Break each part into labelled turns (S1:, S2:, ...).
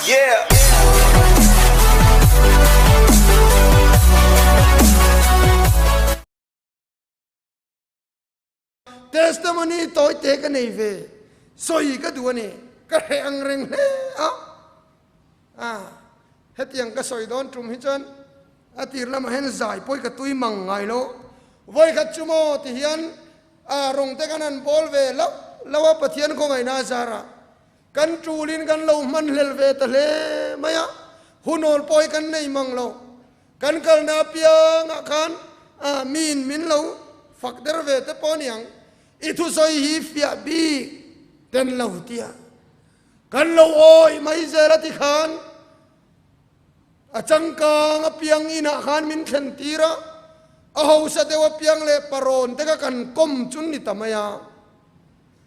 S1: Yeah.
S2: Testimony tawi te ka nei ve sawi ka duh a ni ka hreh ang reng hle a a hetiang ka sawi dawn tum hi chuan a tir lamah hian zai pawi ka tui mang ngai lo vawikhat chu maw ti hian a rawng te kan han bawl ve loh loh a Pathian khawngaihna a zar a Kan ṭulin kan lo hmanhlel ve ta hle mai a, hunawl pawh hi kan nei mang lo. Kan kalna apiangah khan miin min lo fak der ve te pawh a ni ang. I thusawi hi fiah bik ten lo tia kan lo awih mai zel a ti khan a changkang apiang inah khan min thlen tir a, a hausa deuh apiang leh parawn te kha kan kawm chun ni ta mai a.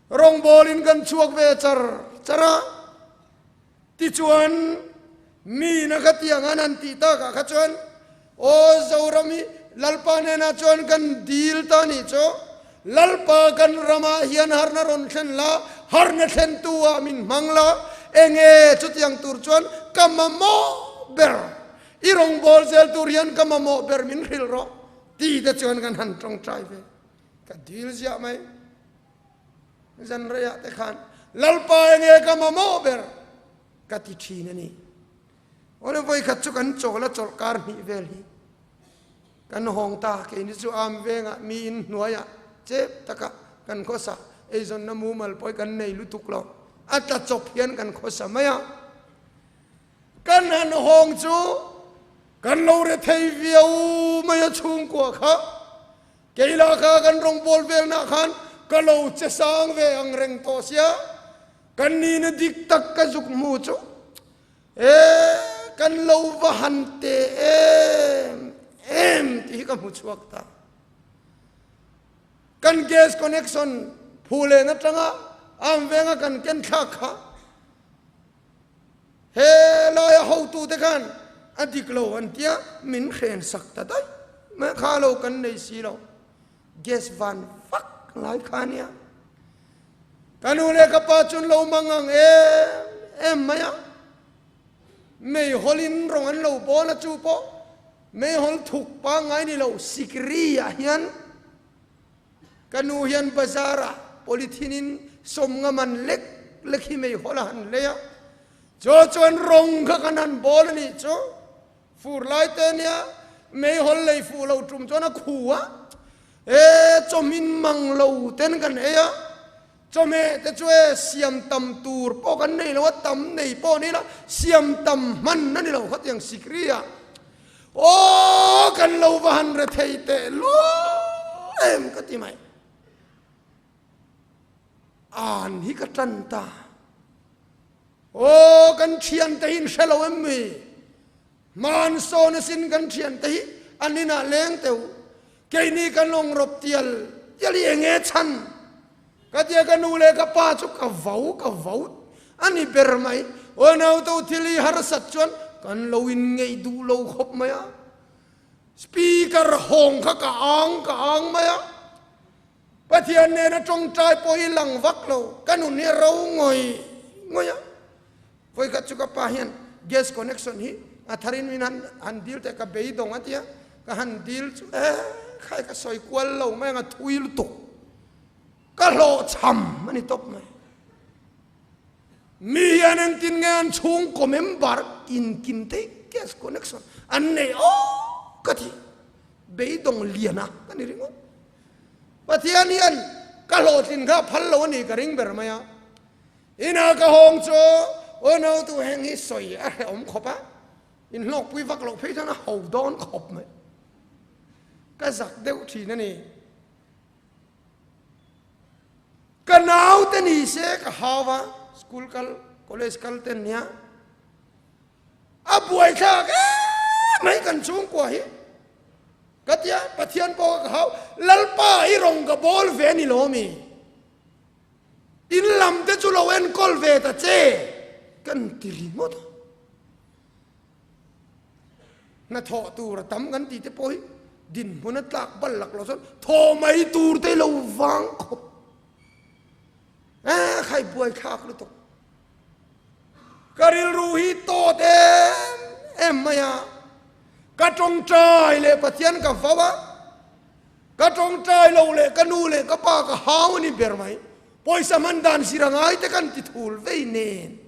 S2: Rawngbawlin kan chhuak ve char char a, tichuan mi na kha tiang an han tih takah kha chuan aw Zoram hi Lalpa hnenah chuan kan dil ta nih chu, Lalpa kan ramah hian harna rawn thlen la, harna thlentu ah min hmang la, enge chutiang tur chuan ka mamawh ber, i rawngbâwl zel tur hian ka mamawh ber min hrilh rawh ti te chuan kan han tawngtai ve. Ka dil ziah mai. Zan reiah te khan Lalpa enge ka mamawh ber ka ti thin a ni. Awle vawi khat chu kan chawl a chawlh kar hnih vel hi kan hawng ta keini chu am vengah mi in hnuaiah chep taka kan khawsa eizawnna mumal pawh hi kan nei lutuk lo a tla chawp hian kan khawsa mai a. Kan han hawng chu kan lo re thei viau mai a chhungkua kha. Keila kha kan rawngbâwl velnah khan ka lo che sang ve ang reng tawh sia, kan nihna dik tak ka zuk hmu chu e kan lo va han te em em tih hi ka hmu chhuak ta. Kan gas connection phu len atanga am venga kan ken thlak kha He laia hotute khan a dik lo an tia min hren sak ta daih mai kha lo kan nei si lo. Gas van vak lai kha nia. Ka nu leh ka pa chuan lo mang ang em em mai a. Meihawlin rawng an lo bawl a chu pawh meihawl thuk pangngai ni lo sikri ah hian Ka nu hian bazar ah polythene in sawmnga man lek lek hi meihawl a han lei a, chu chuan rawng kha kan han bawl a nih chu. Fur lai te nia meihawl lei fuh lo tum chuan a khu a, e chawhmin mang lo ten kan ei a, chawhmeh te chu e siam tam tur pawh kan nei lo a, tam nei pawh ni la siam tam hman a ni lo khatiang sikri ah. Aw kan lo va han re thei teh luai em ka ti mai. An hi ka tan ta. Aw kan thian te hi in hre lo em mi? Hman sawn asin kan thian te hi an inah leng teu. Keini kan awng rawp tial tial hi enge chhan? Ka tia ka nu leh ka pa chu ka vo ka vo a ni ber mai. Aw nauto thil hi harsat chuan kan lo in ngeih duh lo khawp mai a. Speaker hawng kha ka ang ka ang mai a. Pathian nena tawngtai pawh hi lang vak lo. Ka nun hi a ro ngawih ngawih a. Vawikhat chu ka pa hian gas connection hi a tharin min han han dil teh ka beidawng a tia. Ka han dil chu e khai ka sawi kual lo mai ang a thui lutuk. Ka hlawhchham a ni tawp mai. Mi hian engtin nge an chhungkaw member inkim te gas connection an nei awk ka ti. Beidawng lian a ka ni ringawt. Pathian hian ka hlawhtlin kha a phal lo a ni ka ring ber mai a. Ina ka hawng chu aw nautu heng hi sawi a hrehawm khawp a, inhlawkpui vak loh phei chuan a ho dawn khawp mai. Ka zak deuh thin a ni. Ka naute ni se ka hau a, school kal, college kal ten nia. A buai thlak em mai kan chhungkua hi. Ka tia Pathian pawh ka hau, Lalpa i rawng ka bawl ve ni lo mi. In lam te chu lo enkawl ve ta che kan ti ringawt a. Hnathawh tur a tam kan tih te pawh hi dinhmun a tlak bal lak lo chuan thaw mai tur te lo vang khawp. Eh, khai buai thlak lutuk. Ka rilru hi tawt em em mai a, ka tawngtai leh Pathian ka vau a, ka tawngtai lo leh ka nu leh ka pa ka hau a ni ber mai. Pawisa hman dan zir a ngai te kan ti thul vei nen.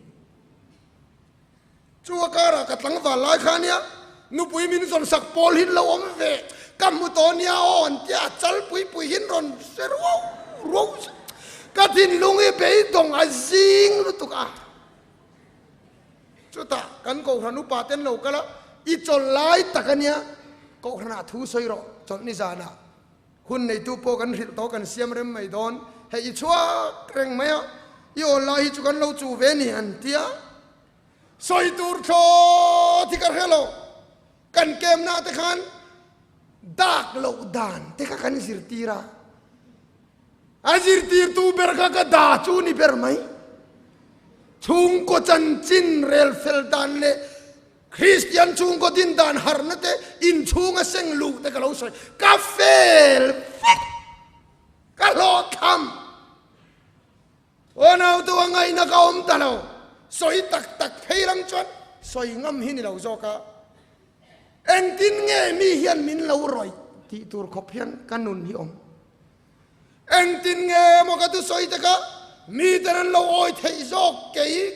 S2: Chu a karah ka tlangval lai kha nia, nupui min zawn sak pawl hin lo awm ve, ka hmu tawh nia aw an tia, a chal pui pui hin rawn hre ruau ruau zet. Ka thinlung hi beidawng a zing lutuk a. Chutah kan Kohhran upa ten lo kal a, i chawlh lai tak a nia, Kohhranah thu sawi rawh, chawlh ni zanah hun neitu pawh kan hrilh tawh kan siam rem mai dawn, hei i chhuak reng mai a, i awl lai hi chu kan lo chu ve ni an tia. Sawi tur thlawt hi ka hre lo, kan kemna te khan dak loh dan te kha kan zirtir a, A zirtirtu ber kha ka da chu ni ber mai. Chhungkaw chanchin rel fel dan leh Kristian chhungkaw din dan harhna te inchhunga seng luh te ka lo sawi. Ka fel vek! Ka hlawhthlam! Aw nautu a ngaihna ka awm ta lo. Sawi tak tak phei lam chuan sawi ngam hi ni lo zawk a. Engtin nge mi hian min lo rawih tih tur khawp hian ka nun hi awm. Engtin nge maw ka thusawi te kha mi ten an lo awi theih zawk kei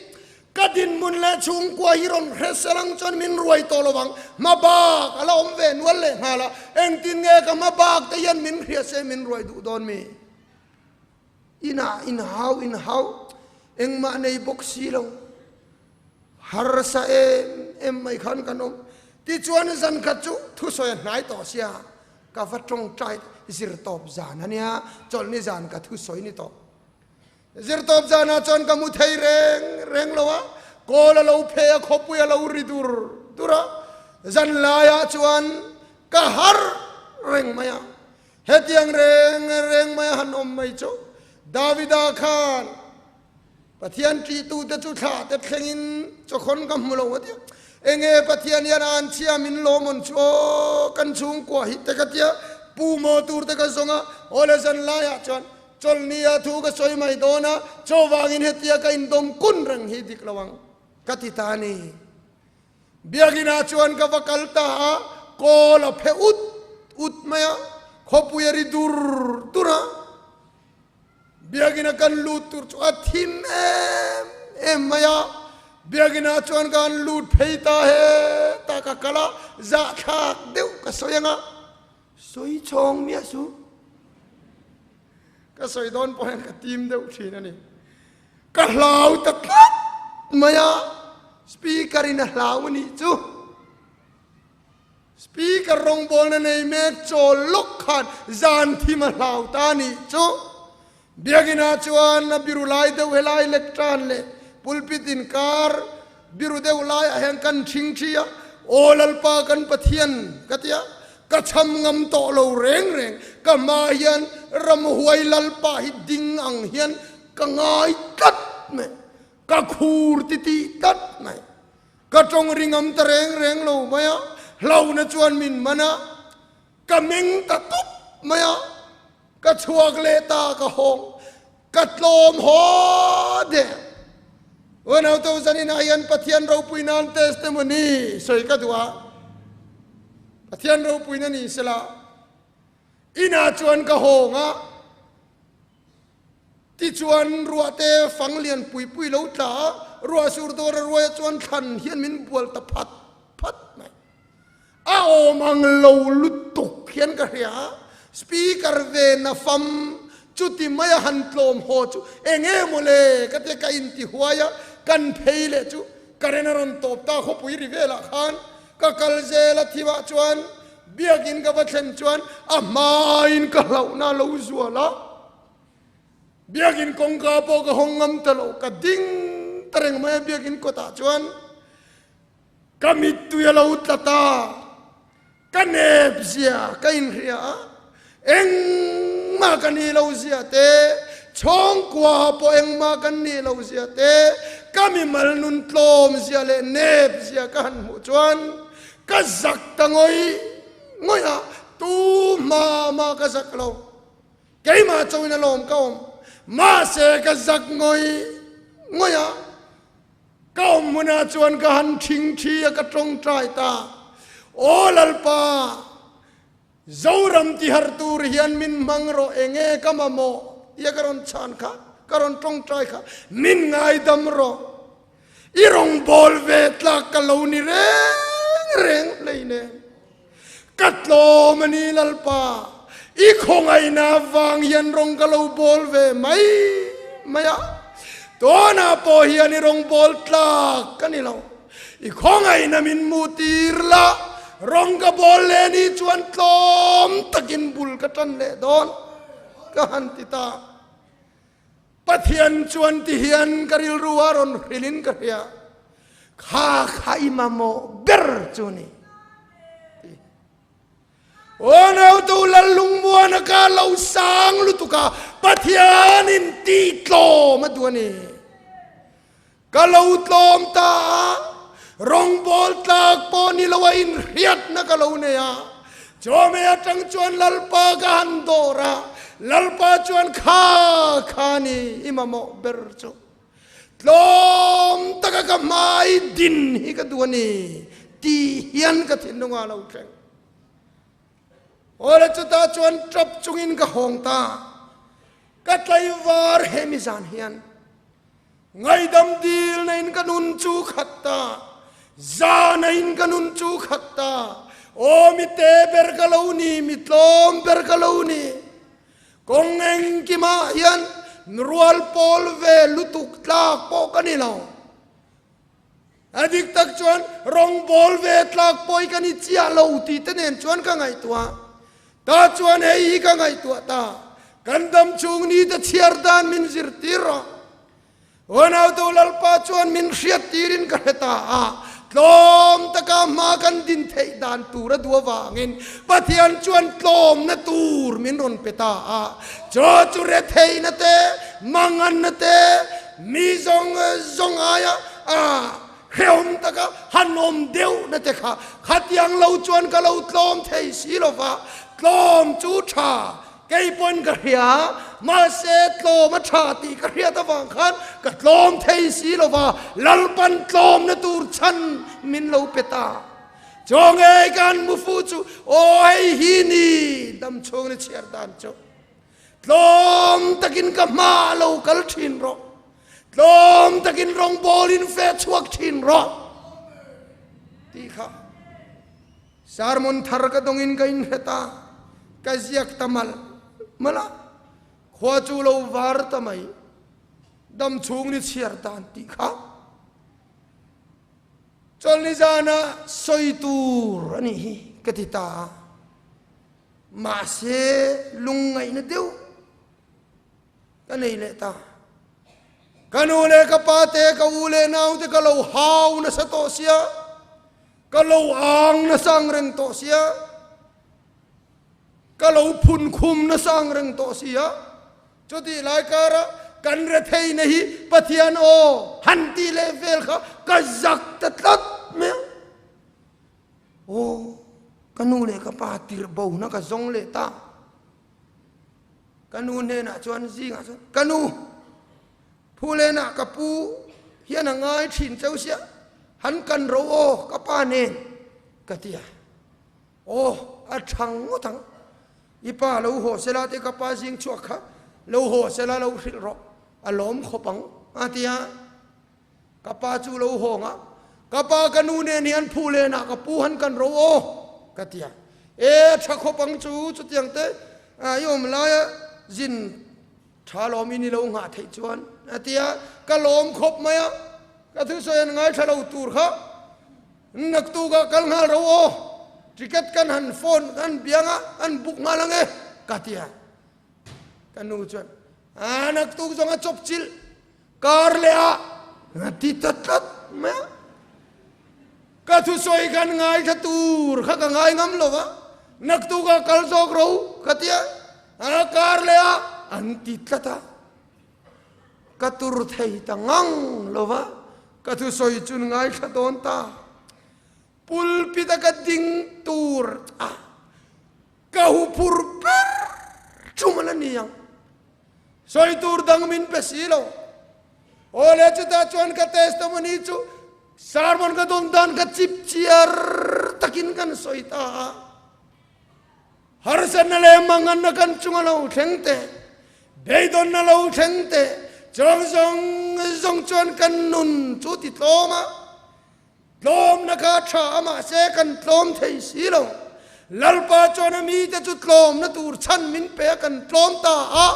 S2: ka dinhmun leh chhungkua hi rawn hre sel ang chuan min ruai tawh lo vang. Hma bak a la awm ve nual leh nghal a, engtin nge ka hma bak te hian min hria se min ruai duh dawn mi? Inah inhau inhau engmah nei bawk si lo. Harsa em em mai khan kan awm. Tichuan zan khat chu thusawi a hnai tawh sia, ka va tawngtai zirtawp zan a nia, chawlhni zan ka thusawi ni tawh. Zirtawp zanah chuan ka mu thei reng reng lo a, kawl a lo phe a, khawpui a lo ri dur dur a, zan laiah chuan ka har reng mai a. Hetiang reng reng mai a han awm mai chu Davida khan Pathian ṭihtute chu thlah te thlengin chawkhawn ka hmu lo a tia. Enge Pathian hian a anchhia min lawm awn chu aw, kan chhungkua hi te ka tia, pu maw tur te ka zawng a, aw le zan laiah chuan chawlhnia thu ka sawi mai dawn a, chaw vangin hetia ka indawm kun reng hi dik lo ang ka ti ta a ni. Biakinah chuan ka va kal ta a, kawl a phe ut ut mai a, khawpui a ri dur dur a. Biakina kan lut tur chu a thim em em mai a, Biakina chuan ka han lut phei ta he ta ka kal a, zahthlak deuh ka sawi ang a, sawi chhawng miah su. Ka sawi dawn pawh hian ka tim deuh thin a ni. Ka hlau ta tlat mai a, speaker in a hlau a nih chu. Speaker rawngbawlna nei mek chawl lawk khan zan thim a hlau ta nih chu. Biakinah chuan a biru lai deuh helai lectern leh pulpit inkar biru deuh laiah hian kan thing thi a, Aw Lalpa kan Pathian ka ti a, ka cham ngam tawh lo reng reng, ka hma hian ramhuai Lalpa hi ding ang hian ka ngai tlat mai, ka khur titih tlat mai. Ka tawng ri ngam ta reng reng lo mai a, hlauhna chuan min man a, ka meng ta tup mai a, ka chhuak leh ta ka hawng, ka tlawm haw der. Unau to zaninah hian Pathian ropui nan testimony sawi ka duh a, Pathian ropuina ni sela, inah chuan ka hawng a, Tichuan ruahte fang lian pui pui lo tla a, ruah sur dawr a ruai a chuan thlan hian min bual ta phat phat mai. A awm ang lo lutuk hian ka hria a, speaker ve na fam chuti mai a han tlawm haw chu eng nge maw le ka tia ka inti huai a, kan phei leh chu current a rawn tawp ta khawpui ri velah khan ka kal zel a thimah chuan biakin ka va thlen chuan a hmain ka hlauhna a lo zual a. Biakin kawngka pawh ka hawng ngam ta lo, ka ding ta reng mai a biakin kawtah chuan ka mittui a lo tla ta, ka nep zia ka inhria a, engmah ka nih lo zia te, chhawngkua pawh engmah kan nih lo zia te, ka mimal nun tlawm zia leh nep zia ka han hmuh chuan ka zak ta ngawih ngawih a, tu hma mah ka zak lo. Keimah chauhin a lawm ka awm. Mahse ka zak ngawih ngawih a. Ka awm hmunah chuan ka han ṭhingṭhi a, ka ṭawngṭai ta. Aw Lalpa, Zoram tihar tur hian min hmang rawh, enge ka mamawh tia ka rawn chhan kha, ka rawn ṭawngṭai kha, min ngaidam rawh. I rawngbâwl ve tlâk ka lo ni reng reng hleinem. Ka tlâwm a ni Lalpa, i khawngaihna avâng hian rawng ka lo bâwl ve mai mai a. Tûnah pawh hian i rawngbâwl tlâk ka ni lo. I khawngaihna min hmuh tîr la, rawng ka bâwl leh ni chuan tlâwm takin bul ka ṭan leh dâwn, ka han ti ta. Pathian chuan ti hian ka rilru a rawn hrilhin ka hria, Kha kha i mamawh ber chu ni. Aw nautu Lallungmuana ka lo sang lutuk a, Pathianin tih tlawm a duh a ni. Ka lo tlawm ta a, rawngbawl tlak pawh ni lo a inhriatna ka lo nei a. Chawhmeh atang chuan Lalpa ka han dawr a, Lalpa chuan kha kha ni i mamawh ber chu. Tlawm taka ka hmai din hi ka duh a ni tih hian ka thinlungah a lo thleng. Awle chutah chuan tap chungin ka hawng ta. Ka tlaivar hemi zan hian Ngaidam dil na in ka nun chu khat ta, za na in ka nun chu khat ta, aw mi te ber ka lo ni, mi tlawm ber ka lo ni. Kawng engkimah hian rual pawl ve lutuk tlak pawh ka ni lo. A dik tak chuan rawngbawl ve tlak pawh hi ka ni chiah lo tih te nen chuan ka ngaihtuah. Ta chuan hei hi ka ngaihtuah ta, kan dam chhung ni te chhiar dan min zirtir rawh. Unautu Lalpa chuan min hriat tirin ka hre ta a, tlawm taka hma kan din theih dan tur a duh avangin Pathian chuan tlawmna tur min rawn pe ta a. Chaw chu retheihna te, manganna te, mi zawng zawng aia hrehawm taka han awm deuhna te kha khatiang lo chuan ka lo tlawm thei si lo va, tlawm chu tha kei pawn ka hria, mahse tlawm a tha tih ka hriat avang khan ka tlawm thei si lo va, Lalpan tlawmna tur chhan min lo pe ta. Chaw ngei ka han mu fu chu aw hei hi ni dam chhung ni chhiar dan chu. Tlawm takin ka hma a lo kal thin rawh. Tlawm takin rawngbawl in fe chhuak thin rawh. Tih kha sermon thar ka dawngin ka inhre ta. Ka ziak ta mal mal a. Khua chu lo var ta mai. Dam chhung ni chhiar dan tih kha. Chawlhni zana sawi tur a nih hi ka ti ta a. Mahse lungngaihna deuh ka nei leh ta. Ka nu leh ka pa te, ka u leh nau te ka lo hau nasa tawh sia, ka lo ang nasa ang reng tawh sia, ka lo phun khum nasa ang reng tawh sia. Chutih lai kara kan retheihna hi Pathian aw han tih leh vel kha ka zak ta tlat mai a. Aw, ka nu leh ka pa tirh bohna ka zawng leh ta. Ka nu hnenah chuan zingah chuan, Ka nu, Phulenah ka pu hian a ngai thin cheu sia, han kan ro aw ka pa nen, ka ti a. Aw, a thang ngawt ang. I pa lo haw sela te ka pa zing chhuak kha lo haw sela lo hrilh rawh, a lawm khawp ang, a ti a. Ka pa chu lo hawng a, Ka pa ka nu nen hian phu lenah ka pu han kan ro aw, ka ti a. E, tha khawp ang chu, chutiang te i awm laia zin tha lawm in i lo nghah theih chuan, a ti a. Ka lawm khawp mai a, ka thusawi an ngaithla lo tur kha naktukah kal nghal ro aw, ticket kan han phone kan biang a, kan book nghal ang e, ka ti a. Ka nu chuan, A naktuk zawng a chawp chilh. Kar leh ah a ti ta tlat mai a. Ka thusawi khan ngaithla tur kha ka ngai ngam lo va, naktuk ah kal zawk ro ka ti a, a kar leh ah an ti tlat a. Ka tur thei ta ngang lo va, ka thusawi chun ngaithla dawn ta. Pulpit a ka ding tur a ka hu phur ber chum a la ni ang. Sawi tur dang min pe si lo. Awle chutah chuan ka testimony chu sermon ka dawn dan ka chip chiar takin kan sawi ta a. Harsatna leh manganna kan chunga lo thleng te, beidawnna lo thleng te, chuang zawng zawng chuan kan nun chu ti tlawm a. Tlawmna kha tha a mahse kan tlawm thei si lo. Lalpa chuan a mite chu tlawmna tur chhan min pe a kan tlawm ta a,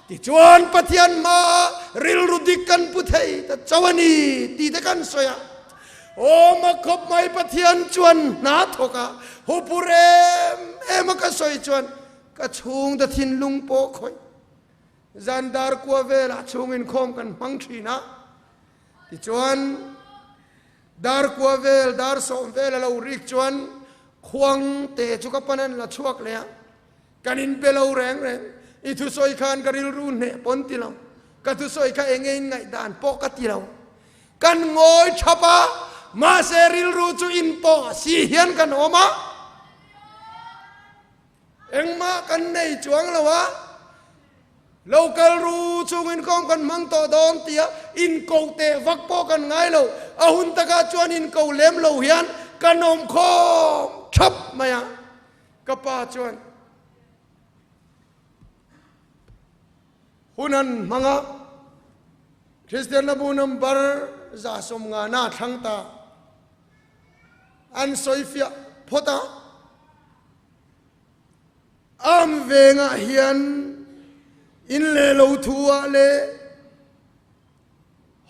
S2: tichuan Pathian hmaah rilru dik kan pu thei ta chauh a ni tih te kan sawi a. Aw mak khawp mai Pathian chuan hna thawk a, hupur em em a ka sawi chuan ka chhungte thinlung pawh khawih zan dar kua velah chhung inkhawm kan hmang thin a. Tichuan, dar kua vel, dar sawm vel a lo rik chuan khuang te chu ka pan an la chhuak leh a, kan inpe lo reng reng. I thusawi khan ka rilru hneh pawn ti lo, ka thusawi kha eng nge in ngaihdan pawh ka ti lo. Kan ngawi thap a, mahse rilru chu inpawh si hian kan awm a. Engmah kan nei chuang lo a, lo kal ru chungin kawng kan hmang tawh dawn tia inko teh vak pawh kan ngai lo. A hun takah chuan inko lem lo hian kan awm khawm thap mai a, ka pa chuan hun an hmang a, Kristian Labu number 150 na thlang ta an sawifiah phawt a. Am vengah hian in leh lo thu ah leh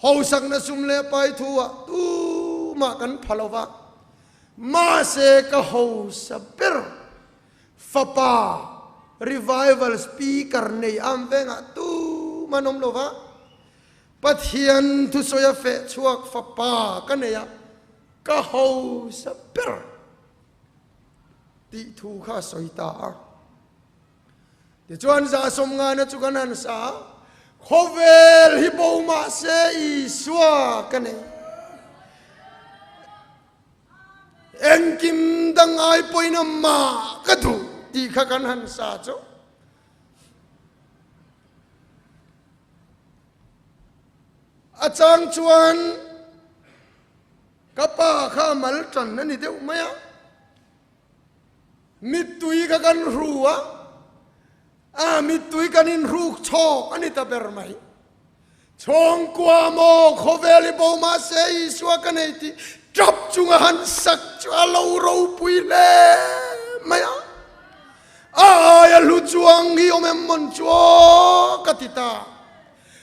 S2: hausakna sum leh pai thu ah tumah kan pha lo va, mahse ka hausa ber fapa revival speaker nei am vengah tumah an awm lo va, Pathian thusawi a feh chhuak fapa ka nei a, ka hausa ber. Tih thu kha a sawi ta a. Tichuan 150 na chu kan han sa a, Khawvel hi bo mah se Isua ka nei. Engkim dang ai pawhin amah ka duh tih kha kan han sa chu. A chang chuan Ka pa kha a mal tan a ni deuh mai a, mittui kha kan hru a, a mittui kan inhruk chhawk a ni ta ber mai. Chhawngkua maw khawvel i bo mahse Isua ka nei tih tap chunga han sak chu a lo ropui hle mai a. A aia hlu chuang hi awm em mawn chu aw ka ti ta.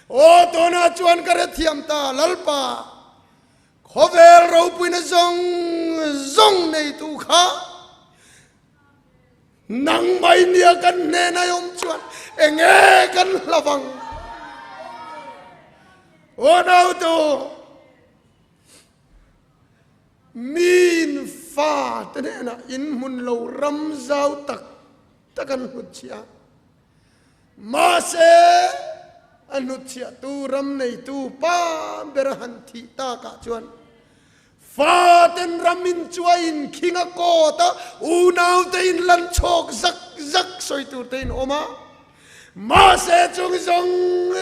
S2: Aw tunah chuan ka hrethiam ta Lalpa. Khawvel ropuina zawng zawng neitu kha nang mai nia kan hnena i awm chuan enge kan hlavang? Aw nautu, miin fa te hnenah in hmun lo ram zau tak tak an hnutchhiah a. Mahse, a hnutchhiahtu ram neitu pa ber a han thih takah chuan faten ram in chuai in khing a kawt a, unaute in lan chhawk zak zak sawi tur te in awm a. Mahse, chung zawng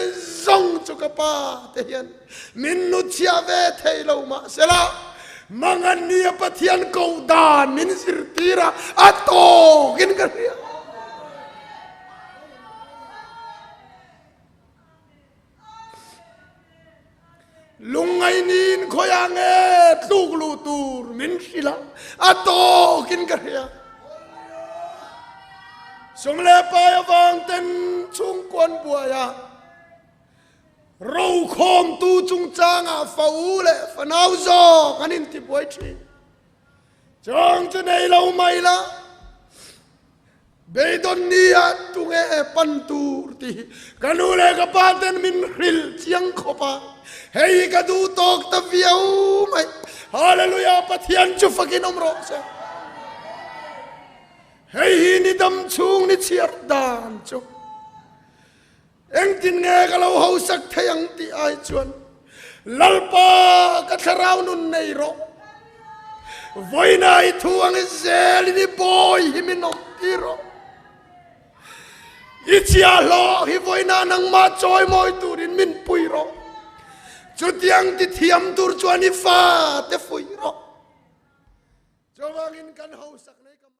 S2: zawng chu ka pa te hian min hnutchhiah ve thei lo mahsela, mangan nia Pathian koh dan min zirtir a, a tawkin ka hria. Lungngaihniin khawiah nge tluk luh tur min hrilh a, a tawkin ka hria. Sum leh pai avang ten chhungkuan buai a, rokhawmtu chungchangah fa u leh fanau zawk an intibuai thin. Chawng chu nei lo mai la. Beidawn nia tunge pan tur tih hi ka nu leh ka pa ten min hrilh chiang khawp a, hei hi ka duh tawk ta viau mai. Hallelujah Pathian chu fakin awm rawh se. Hei hi ni dam chhung ni chhiar dan chu engtin nge ka lo hausak thei ang tih ai chuan Lalpa ka thlarau nun nei rawh. Vawiina i thu ang i zelin i bawi hi min awm tir rawh. I chiahhlawh hi vawiina nangmah chawimawi turin min pui rawh. Chutiang ti thiam tur chuan i fate fuih rawh. Chuvangin kan hausak nei ka.